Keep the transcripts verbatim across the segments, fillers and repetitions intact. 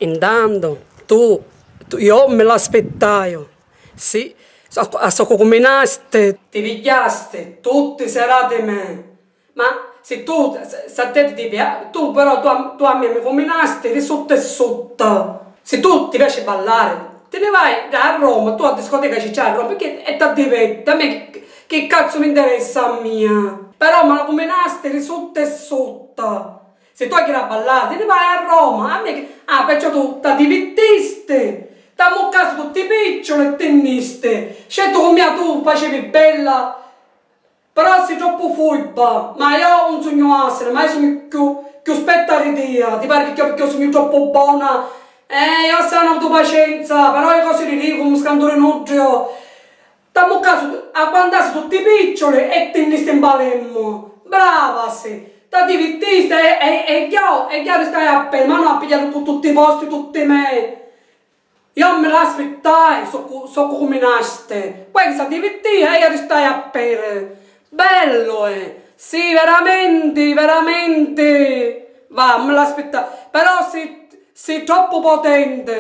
Intantu, tu, tu, io mi l'aspittaiu. Sì, so, a soccu cuminasti, ti pigghiasti tutti i serati me. Ma si tu, se, se a te ti piaci, tu però tu a, tu a mia mi cuminasti di sutta e sutta. Si tu ti piaci ballari, ti ni vai a Roma, tu a discoteca ci c'è a Roma, perché è t'addivetti, a me che, che cazzo mi interessa a mia? Però me la cuminasti di sutta e sutta. Si tu hai da ballari, ti ni vai a Roma, a me che, ah, perciò tu t'addivettisti, t'ammuccasti tutti i piccioli e ti nnisti. Certu cu mia tu facevi bella. Però si troppu furba, ma io nun sugnu asina, ma io sugnu cchiù, cchiù spetta di tia, ti pari picchì io, picchì io sugnu troppu bona? Eh, io assai avutu pacienza, però io cosi di dicu, un scanturi nuddu io. T'ammuccasti, agguantasti tutti i piccioli e ti nnisti in Palermo. Brava si, t'addivettisti e, e, e io, e io ristai a pedi, ma no a pigghiari cu tutti i posti, tutti me. Io mi l'aspittai, soccu, soccu cuminasti. Poi chi s'addivittìa e io ristai a pedi. Bellu, eh! Sì, veramenti, veramenti! Va, mi l'aspittai. Però si, si troppu potenti.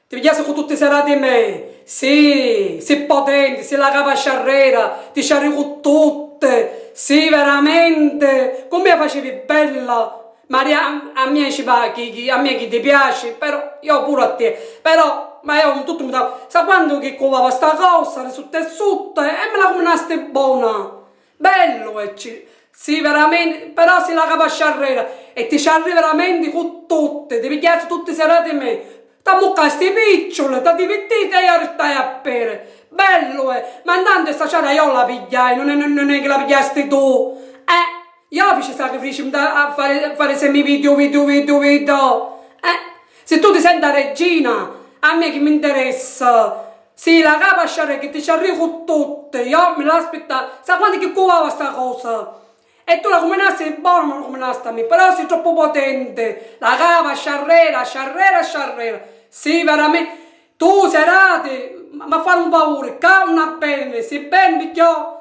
Ti pigghiasti cu tutti i serati mei. Sì, si potenti, si la capa sciarrera, ti sciarri cu tutti. Sì, veramenti! Cu mia facevi bella. Maria, a, a mia ci va, chi, chi, a mia chi ti piaci, però io puru a tia, però, ma io tuttu mi da, sa quantu chi cuvava sta cosa, di sutta e sutta, e me la cuminasti bona, bellu, e ci, sì, veramenti, però si la capa sciarrera, e ti sciarri veramenti cu tutti, ti pigghiasti tutti i serati mei, t'ammuccasti i picciuli, t'addivittiti e io ristai a pedi, bellu, e, ma intantu sta ciara io la pigghiai, non è, non è che la pigghiasti tu, eh. Io fici sacrifici, mi da a fari, fari semi video, video, video, video. Eh, si tu ti senti a regina, a mia chi mi interessa? Sì, la capa sciarrera chi ti sciarri cu tutti, io mi l'aspitta, sa quantu chi cuvava sta cosa? E tu la cuminasti bona, ma la cuminasti a mia, però si troppu potenti, la capa sciarrera, sciarrera, sciarrera. Sì, veramenti, tu serati, ma, ma fari un favuri, ca non a beni, si beni, picchì io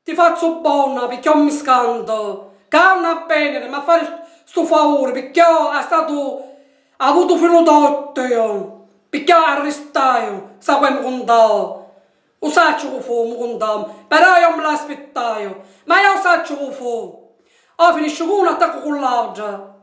ti fazzu bona, picchì io mi scantu. Ca non a beni, m'ha fari stu favuri, picchì io ha statu, ha avutu filu tortu io, picchì io arristaiu, sa cu mi cuntau. U sacciu cu fu, mi cuntau, però io mi l'aspittaiu, ma io u sacciu cu fu. Oh, finisci cu una, attaccu cu l'autra.